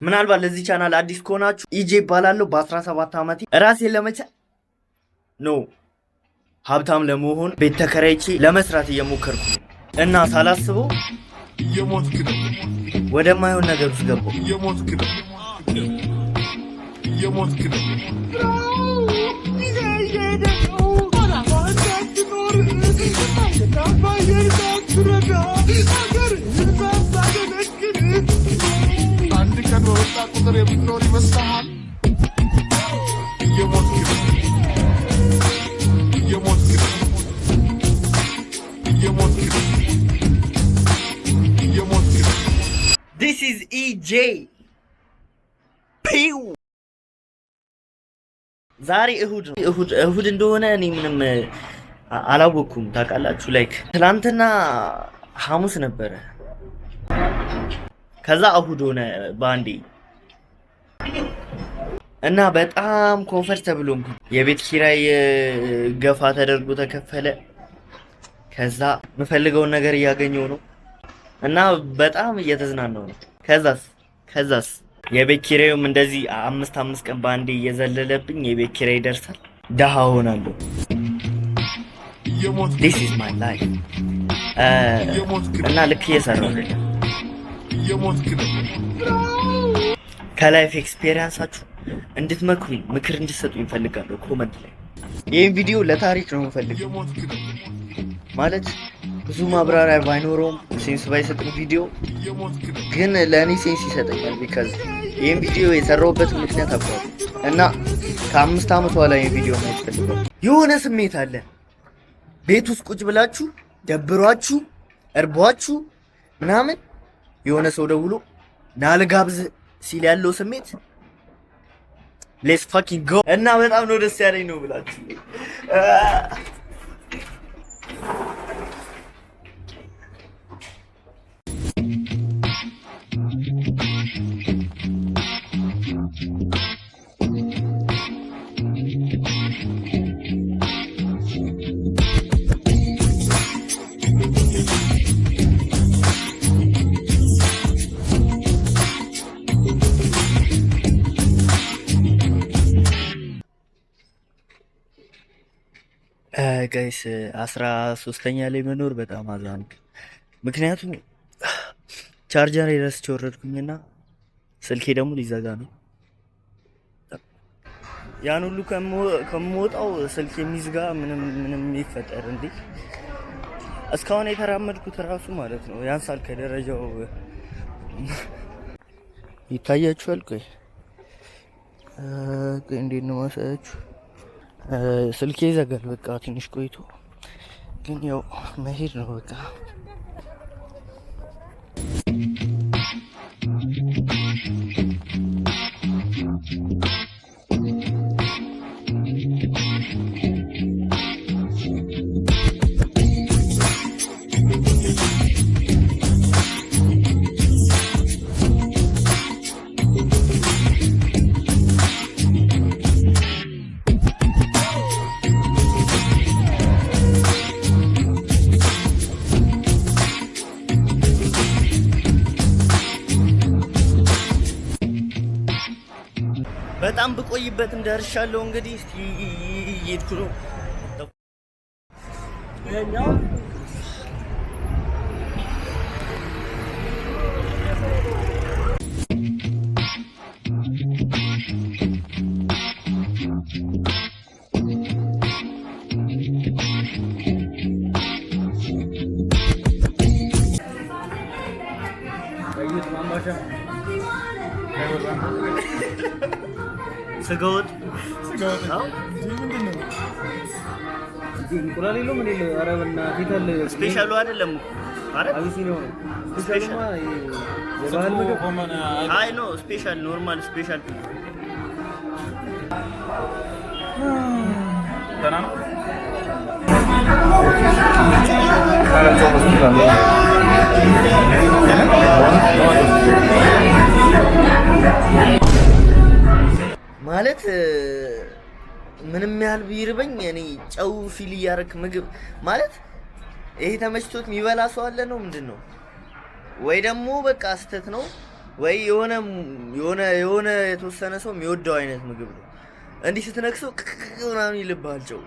ምናልባት ለዚህ ቻናል አዲስ ከሆናችሁ ኢጄ እባላለሁ። በ17 ዓመቴ ራሴን ለመቻል no ሀብታም ለመሆን ቤት ተከራይቼ ለመስራት እየሞከርኩ ነው እና ሳላስበው እየሞትክ ነው። ወደማይሆን ነገር ውስጥ ገባሁ። እየሞትክ ነው። እየሞትክ ነው። አንድ ቀን በወጣ ቁጥር የምትኖር ይመስልሃል? እየሞትክ ነው። እየሞትክ ነው። እየሞትክ ነው። እየሞትክ ነው። This is EJ ፒው። ዛሬ እሁድ ነው። እሁድ እሁድ እንደሆነ እኔ ምንም አላወቅኩም። ታውቃላችሁ፣ like ትላንትና ሐሙስ ነበረ፣ ከዛ እሁድ ሆነ በአንዴ እና በጣም comfortable ሆንኩ። የቤት ኪራይ ገፋ ተደርጎ ተከፈለ። ከዛ የምፈልገውን ነገር እያገኘው ነው እና በጣም እየተዝናናው ነው። ከዛስ የቤት ኪራዩም እንደዚህ አምስት አምስት ቀን በአንዴ እየዘለለብኝ የቤት ኪራይ ይደርሳል። ደሃ ሆናለሁ። እየሞትክ This is my life እየሞትክ ነው። እና ልክ እየሰራሁ አይደለም። እየሞትክ ነው። ከ life experience ኣችሁ እንድትመክሩኝ ምክር እንድትሰጡኝ እፈልጋለሁ። Comment ላይ ይህን ቪዲዮ ለታሪክ ነው የምፈልገው። እየሞትክ ነው። ማለት ብዙ ማብራሪያ ባይኖረውም፣ sense ባይሰጥም ቪዲዮ እየሞትክ ነው። ግን ለእኔ sense ይሰጠኛል። Because ይህን ቪዲዮ የሰራሁበት ምክንያት አውቀዋለሁ እና ከ5 ዓመት በኋላ ይህን ቪዲዮ ማየት ፈልጋለሁ። የሆነ ስሜት አለ። ቤት ውስጥ ቁጭ ብላችሁ ደብሯችሁ እርቧችሁ ምናምን የሆነ ሰው ደውሎ ና ልጋብዝህ ሲል ያለው ስሜት፣ let's fucking go። እና በጣም ነው ደስ ያለኝ ነው ብላችሁ። Guys፣ 13ኛ ላይ መኖር በጣም አዛ ነው። ምክንያቱም ቻርጀር ረስቼ ወረድኩኝና ስልኬ ደግሞ ሊዘጋ ነው። ያን ሁሉ ከምወጣው ስልክ የሚዝጋ ምንም ምንም ይፈጠር እንዴ? እስካሁን የተራመድኩት ራሱ ማለት ነው ያንሳል ከደረጃው። ይታያችኋል። ቆይ ቆይ፣ እንዴት ነው ማሳያችሁ? ስልኬ ይዘጋል። በቃ ትንሽ ቆይቶ ግን ያው መሄድ ነው በቃ። በጣም ብቆይበትም ደርሻለሁ። እንግዲህ እስኪ እየሄድኩ ነው። ስጋ ወጥ። ምንድን ነው? እንቁላል የለውም እንዴ? ኧረ በእናትህ የት አለ? Special ኡ አይደለም እኮ አይደል? አቢሲኒያው ነው። Special ኡማ የባህል ምግብ። አይ no፣ special፣ normal special። ደህና ነው። ማለት ምንም ያህል ቢርበኝ እኔ ጨው feel እያደረክ ምግብ ማለት ይሄ ተመችቶት የሚበላ ሰው አለ ነው ምንድን ነው? ወይ ደግሞ በቃ ስህተት ነው። ወይ የሆነ የተወሰነ ሰው የሚወደው አይነት ምግብ ነው። እንዲህ ስትነክሰው ቅቅቅ ምናምን ይልብሃል ጨው።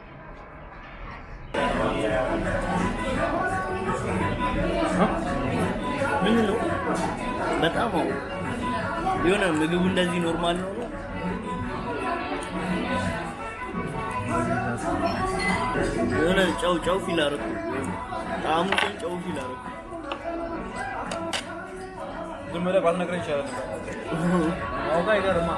ምን ነው በጣም የሆነ ምግቡ እንደዚህ normal ነው። የሆነ ጨው ጨው feel አደረኩ። ጣዕሙ ግን ጨው feel አደረኩ። ዝም ብለህ ባትነግረኝ ይሻላል። ማወቅ አይቀርማ።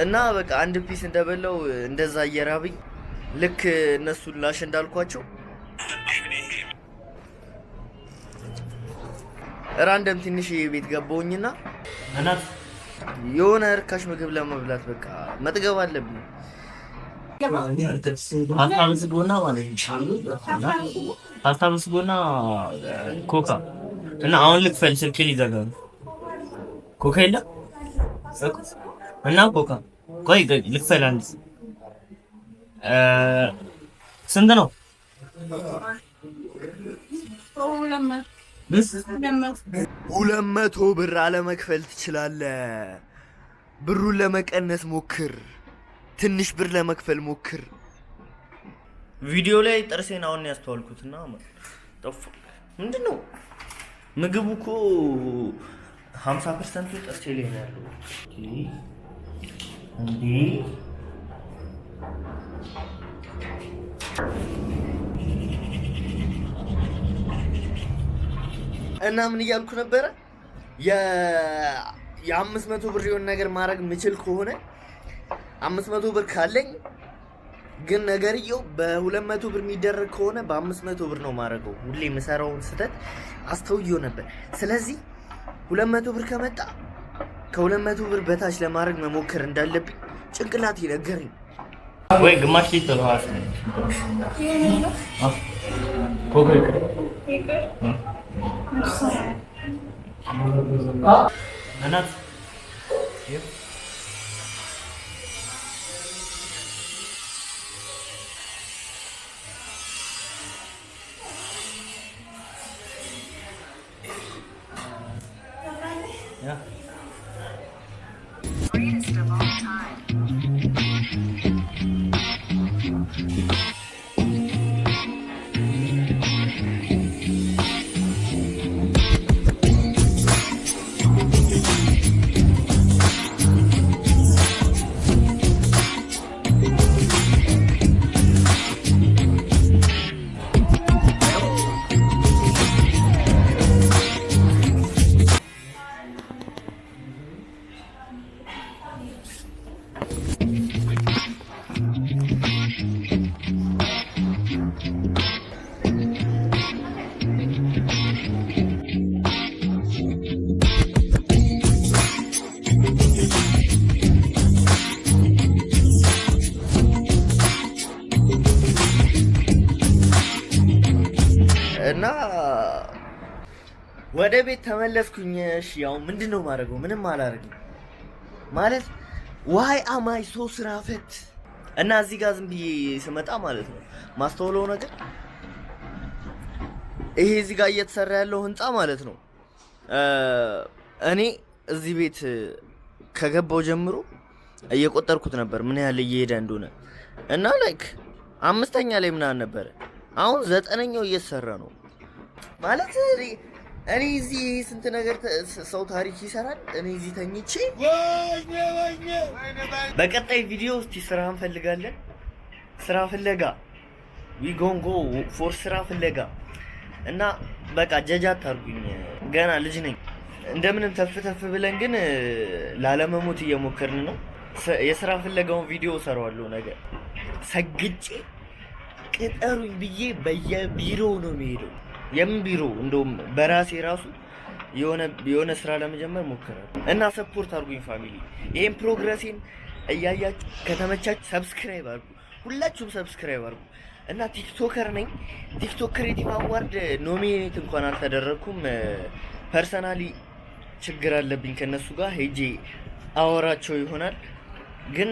እና በቃ አንድ piece እንደበላው እንደዛ እየራብኝ ልክ እነሱን ላሽ እንዳልኳቸው random ትንሽ ቤት ገባሁኝና የሆነ እርካሽ ምግብ ለመብላት በቃ መጥገብ አለብኝ። ፓስታ በስጎና ማለት ነው። ፓስታ በስጎና ኮካ እና አሁን ልክፈል፣ ስልኬ ሊዘጋ ነው። ኮካ የለም እና ኮካ ቆይ ቆይ ልክፈል። አንድ ስንት ነው? 200 ብር አለመክፈል ትችላለህ። ብሩን ለመቀነስ ሞክር። ትንሽ ብር ለመክፈል ሞክር። ቪዲዮ ላይ ጥርሴን አሁን ያስተዋልኩትና ጠፋ። ምንድን ነው ምግቡ እኮ 50% ኡ ጥርሴ ላይ ነው ያለው። እንዴ፣ እና ምን እያልኩ ነበረ? የ500 ብር የሆነ ነገር ማድረግ የምችል ከሆነ፣ 500 ብር ካለኝ ግን ነገርየው በ200 ብር የሚደረግ ከሆነ በ500 ብር ነው ማድረገው። ሁሌ የምሰራውን ስህተት አስተውየው ነበር። ስለዚህ 200 ብር ከመጣ ከ200 ብር በታች ለማድረግ መሞከር እንዳለብኝ ጭንቅላት ነገረኝ። ወይ ግማሽ ሊትር ውሃ፣ ኮካ ይቅር። እናት። Yeah. Greatest of all time. እና ወደ ቤት ተመለስኩኝ። እሺ ያው ምንድን ነው ማድረገው? ምንም አላደርግም ማለት why am I so ስራ ፈት? እና እዚህ ጋር ዝም ብዬ ስመጣ ማለት ነው ማስተውለው ነገር ይሄ እዚህ ጋር እየተሰራ ያለው ህንፃ ማለት ነው። እኔ እዚህ ቤት ከገባው ጀምሮ እየቆጠርኩት ነበር ምን ያህል እየሄደ እንደሆነ እና like አምስተኛ ላይ ምናምን ነበረ። አሁን ዘጠነኛው እየተሰራ ነው ማለት እኔ እዚህ ስንት ነገር ሰው ታሪክ ይሰራል። እኔ እዚህ ተኝቼ። በቀጣይ ቪዲዮ እስቲ ስራ እንፈልጋለን። ስራ ፍለጋ we gon' go for ስራ ፍለጋ። እና በቃ ጀጃ አታርጉኝ። ገና ልጅ ነኝ። እንደምንም ተፍ ተፍ ብለን ግን ላለመሞት እየሞከርን ነው። የስራ ፍለጋውን ቪዲዮ እሰራዋለሁ ነገር ሰግጬ ቅጠሩኝ ብዬ በየቢሮው ነው የሚሄደው። የምን ቢሮ እንደውም በራሴ ራሱ የሆነ ስራ ለመጀመር ሞክራለሁ እና support አድርጉኝ family። ይሄን progress ኤን እያያችሁ ከተመቻችሁ subscribe አድርጉ። ሁላችሁም subscribe አድርጉ። እና TikToker ነኝ። TikTok Creative Award nominate እንኳን አልተደረግኩም። Personally ችግር አለብኝ ከነሱ ጋር፣ ሄጄ አወራቸው ይሆናል ግን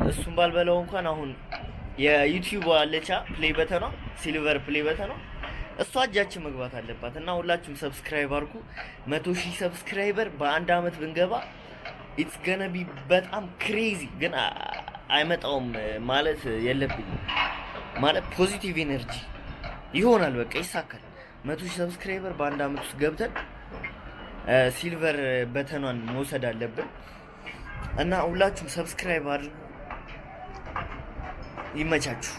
እሱን ባልበላው እንኳን አሁን የ YouTube አለቻ play button ኗ፣ silver play button ኗ፣ እሷ እጃችን መግባት አለባት እና ሁላችሁም subscribe አድርጉ። 100,000 subscriber በአንድ አመት ብንገባ it's gonna be በጣም crazy። ግን አይመጣውም ማለት የለብኝም፣ ማለት positive energy ይሆናል። በቃ ይሳካል። 100,000 subscriber በአንድ አመት ውስጥ ገብተን silver button ኗን መውሰድ አለብን እና ሁላችሁም subscribe አድርጉ። ይመቻችሁ።